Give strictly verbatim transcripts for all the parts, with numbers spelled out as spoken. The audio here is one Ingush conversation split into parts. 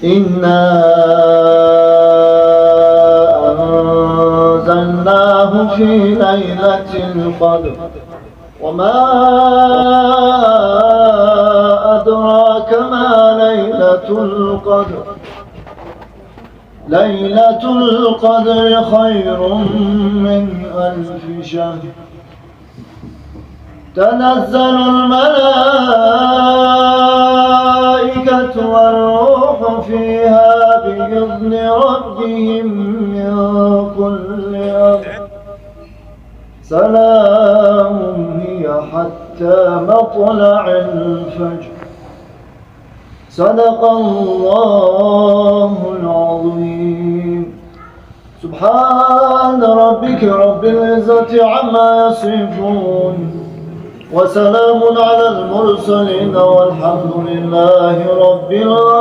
إنا أنزلناه في ليلة القدر. وما أدراك ما ليلة القدر. ليلة القدر خير من ألف شهر. تنزل الملائكة والروح فيها بإذن ربهم من كل أمر. سلام هي حتى مطلع الفجر. صدق الله العظيم. سبحان ربك رب العزة عما يصفون. وسلام على المرسلين والحمد لله رب العالمين.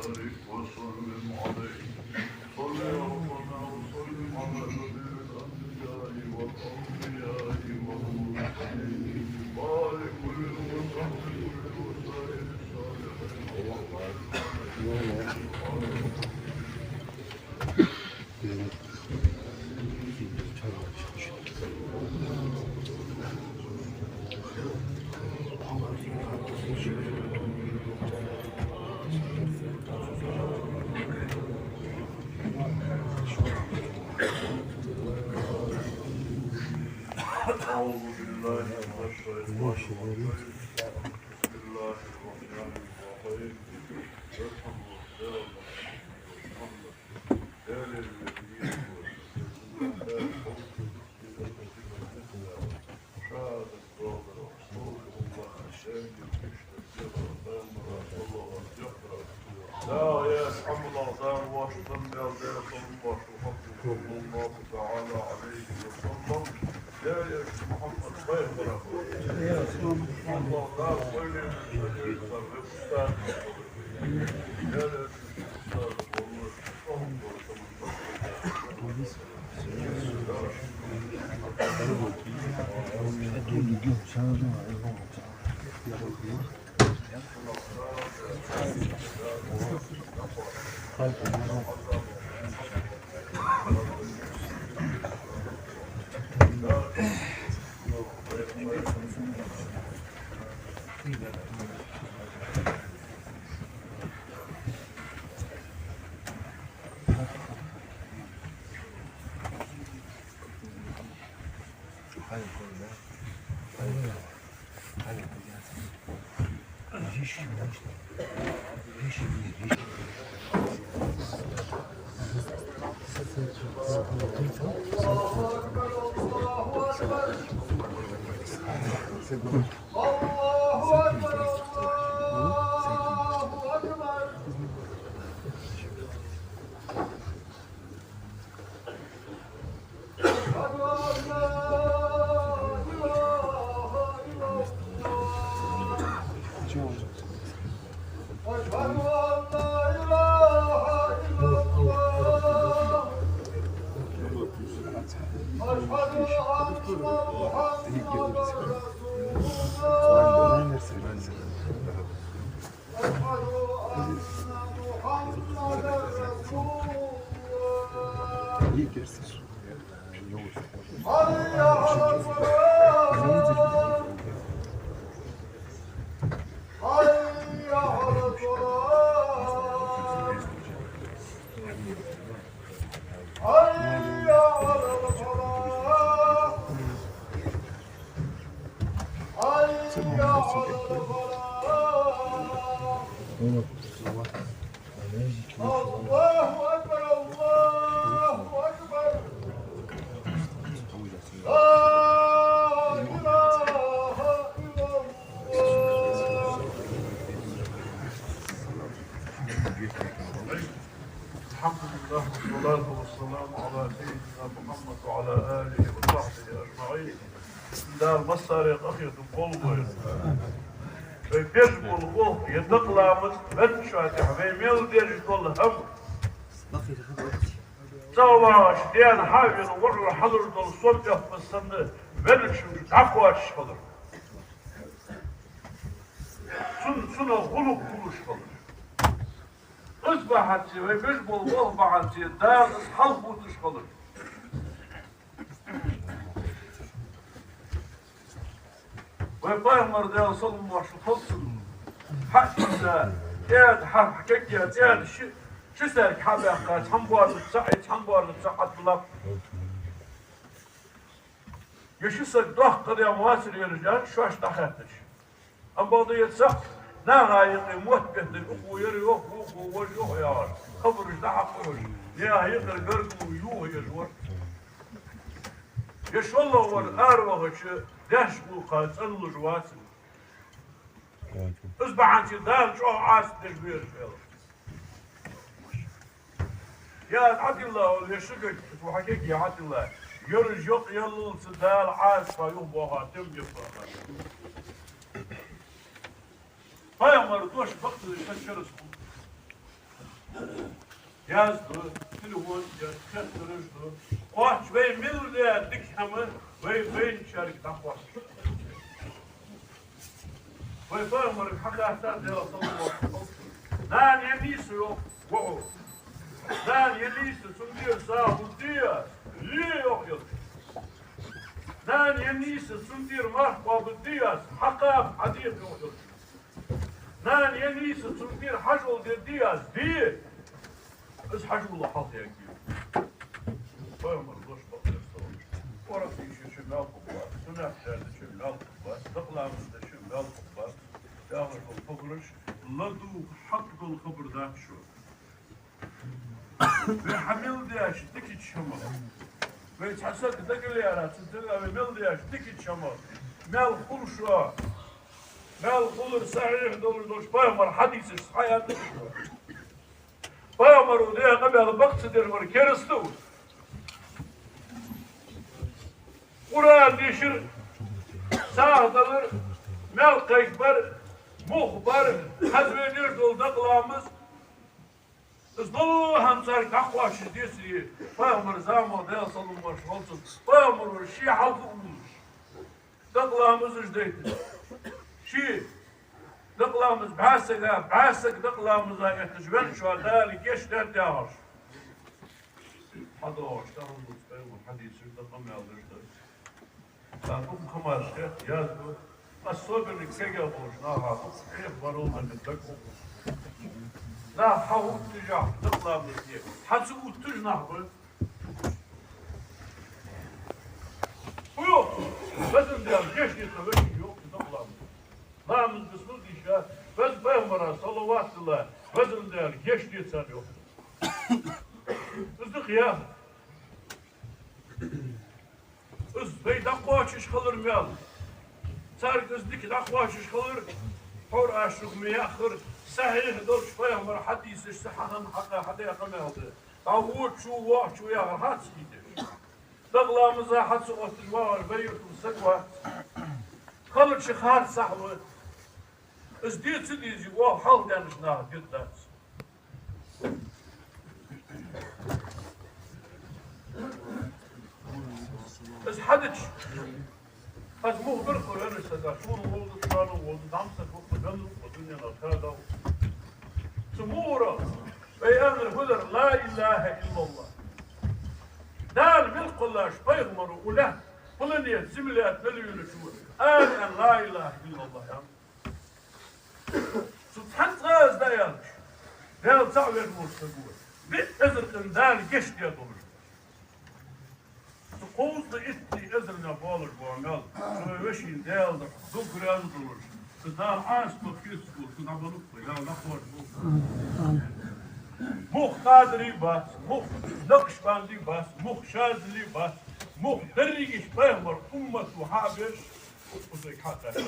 وسلم عليه. صل يا ربنا وسلم على سيد الأنبياء والأولياء والمرسلين وآل كل وصحبه كل وسائر الصالحين. أعوذ بالله من الشيطان الرجيم. بسم الله الرحمن الرحيم. الحمد لله. الله أكبر، الله والصلاة والسلام على سيدنا محمد وعلى آله وصحبه أجمعين. Дала массане а къахетам болба вайна. Вай беш бола болх, е дакъа ламаз, веннача тӀехьа вай мел деш дола хӀама. ЦӀагӀа вагӀаш, даьна хьавена, воӀо хьалуш дола сом эппа санна, венначунга дӀакхоачаш хилар. Цун, цунах гӀулакх хулаш хилар. Из бахьанца, вай беш бола болх бахьанца, Дала из хьалхуташ хилар. Вай пайхамар, Даьла салам-моаршал хилда цунна, хьаийца, кӀаьда хьа-, хьа кегий кӀаьда ши, ши саг хьабаьккха, цхьан боарнага цаӀ, цхьан боарнага цаӀ хьатӀабиллаб. Е ши саг доккха къа даьнна вацар ераш, аьнна, шоаш дӀахаьттача. Амма бакъда е цаӀ наха юкъе мотт беттар, укхо яр йоах, вокхо вож йоах яхаш, хабараш дӀахьакхаш, наьха юкъера гаргало юха еш вар. Е шоллагӀвар аравахача, даьша гӀулакха цӀенлуш вацар. Из бахьанца Дала чӀоагӀа Ӏазап деш ба ераш, аьлар. Е аз хьатилла, оал, е ши гаг, цу хьа кегий хьатилла. Ераш йокъаяллалца Дала Ӏазапах юхабоагӀа тем беппа. Пайхамара дош бакъдолаш хьан чарас хул. Язду, телефон я, хеттараш ду. Кхоач вай мел даь дика хӀама, вай вайначарга дӀакхоачаш. Вай пайхамарга хьахаттар, Даьла салам-моаршал хилда цунна. Нана е нийса, йоах, воӀо. Нана е нийса, цун тӀера сагӀа хургдий аз? Ле, йоах ер. Нана е нийса, цун тӀера марха кхоабаргдий аз? Хьакхаба, хьадеха, йоах ер. Нана е нийса, цун тӀера хьажол дергдий аз? Де. Из хьажол хьалхаергья. Пайхамара дош бакъдолаш хул. КъорагӀа дийшача мел хургбац, суннат даьлча мел хургбац, дакъа ламаз дича мел хургбац. Дагахь дола хабараш ладувгӀа хьакъ дола хабар дац шо. Вай хьа мел даьча дикача хӀамах, вай цхьа саг дагалаьрача, цунна тӀера вай мел даьча дикача хӀамах маьл хул шоана. Маьл хулар сахьихь долаш долча пайхамара хьадисашца хьаяьннай шоана. Пайхамара даь къамаьл бакъ ца деш вар кераста ва. Къуръан дешар, сагӀа далар, маьл кхайкабар, мух бар, хӀанз вай деш дола дакъа ламаз, из дола хӀама царга дӀакхоачаш децаре, пайхамара заман, Даьла салам-моаршал хилда цунна, пайхамар вар ше хьалха а вувлаш, дакъа ламазаш дайташ. Ше дакъа ламаз бӀаь сага, бӀаь саг дакъа ламаза этташ венначоа Дала гешт даьд яхаш. ХьадоагӀаш, тахан дувц пайхамара хьадисаш да, къамаьлаш да. Ца дукха хӀамаш хет, язду. Особенно кегий болча наха дукха хьех барал да даг. Нах хьаотташ, дакъа ламаз де, хьа ца отташ нах ба. Фу йоах цо? Везан Даьла, гешт де царна, йоах цо, дакъа ламаз. Ламаз, бисмилла дийша, веза пайхамара салават дилла, Везан Даьла, гешт де царна, йоах цо. Из да-кх яхар. Из вай дӀакхоачаш хилар маьл. Царга из дика дӀакхоачаш хилар, хӀара аз шуга ма яххара, сахьихь долча пайхамара хьадисашца хьахинна, хьакха, хьадаь къамаьл да. ДӀавода чу, воагӀа чу яхар хьа ца хеташ. Дакъа ламаза хьа ца отташ вагӀаш вай юртара саг вац. Халача харцахьа ва. Из де ца дезий, оаха хьалха даьннача наха дергдац. Из хьадича, аз мух бир кхо веннача сага, шуна волда, шуна волда, дам са хӀукма, дам хӀукма, дунен алкара дав. Цу мура вай аьннар хӀудар: لا إله إلا الله. Дала мел кхоллаш пайхамар ва, уллехь планета Земля тӀа мел венначо ала аьнна لا إله إلا الله аьнна. Цу цхьан цкъа аз дӀааьлча, Даьла цаӀ веш волча саго биъ эзар къин Дала гешт даь долаш. Цу кховзткъеи иттанеи эзарнех болаш бола маьл, цу вай вешийна Даьла духьа дог раьза долаш, цу Дала Ӏазапах кхераш волаш, цу дӀабалу-кх вай, Даьла дӀакхоачаш волаш. Мух Къадирий бац, мух Накъшбандий бац, мух Шазалий бац, мух деррига пайхамара уммато хьа а беш, кхузайга хьа а кхаьча.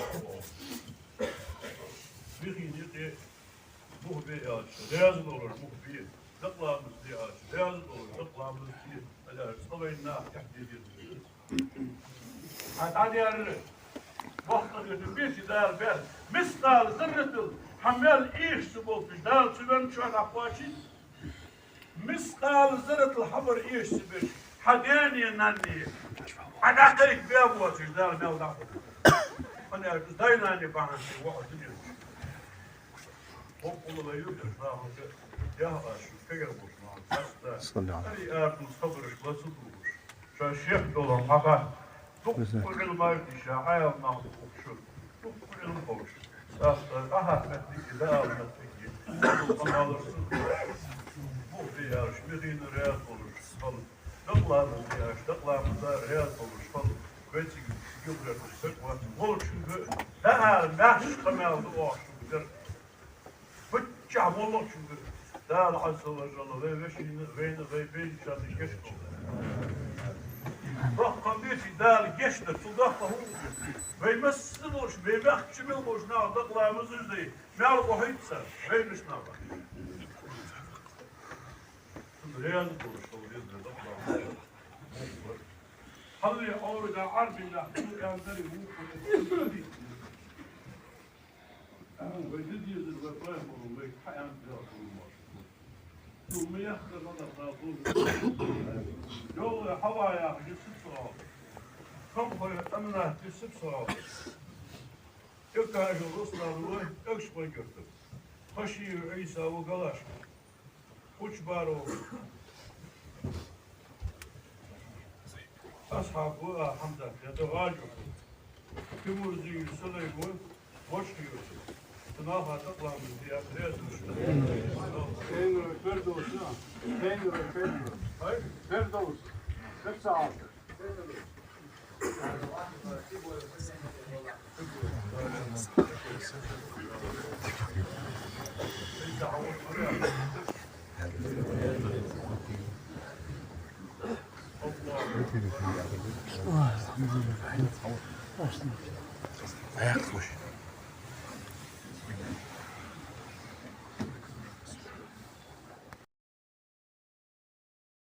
Вихийна юкъе мух бе аьлча, раьза долаш мух бе. Дакъа ламаз де аьлча, раьза долаш дакъа ламаз де, аьлча, цхьа вайна наха тӀехьа де деза. Хьа дӀадаьлар, боккъал деза, бийса Дала баьр. Мискъала зарратал хьа мел эша ца болаш, Дала цу венначоа дӀакхоачий. Мискъала зарратал хьа бар эша ца беш, хьа даьна, нанна хьа дӀакхайка баь воацаш, Дала мел дӀахо. Хьона аьлча, даь-нана бахьан ше вахар дунен чу. Боккъала вай юрташ нахага, яхь аш, кагар болаш нах, хаста. Салам. Ари ардус хабараш ла ца дугӀаш. Ша шех долан хьаха. Дукха Ӏилма дийша, Ӏаьлам нах дукха шу. Дукха Ӏилма ховш. ТӀаккха къахьа меттиг, даа меттиг. Дукха малар ца дугӀаш. Бухь де аьлча, мехийна раьза болаш хила. Дакъа ламаз де аьлча, дакъа ламаза раьза болаш хила. Вай цига гилгӀерташ саг вац. Волчунга даа маьрша къамаьл да оаха шуга дер. Паччахьа моллагӀчунга Дала Ӏазза ва жалла вай вешийна, вайна, вай бейнначарна гешт долда. Доккха бийци Дала гешт дар, цу доккха хӀама. Вай масса болаш, вай баьхача мел болаш нах дакъа ламаз уж дай, мел къахьийца, вайнаш нах. Цунна раьза болаш хила веза дакъа ламаз. Хьалли Ӏовра да Ӏарбий нах, цу аьнна дари вукху. Вай де дезар, вай пайхамара, вай хьа аьнна дезар хӀама. Ну, ма яхха, ма даха, ма буза. ЙоллагӀа Хьава яха жи сипсагӀа. Камхой Аминат жи сипсагӀа. Экажев Руслан ва Экажкъонгий-Юртара. Хашиев Ӏийса ва Галашка. Учбаров Асхьаб ва, а, Хьамзат, я да гӀажу. Тимурзиев Сулейм ва, Вошха-Юрт. Цу наха дакъа ламаз де аьнна раьза ва шуга. Шоайла Фирдовс, а? Шоайла Фирдовс. Ай? Фирдовс. Фирдовс.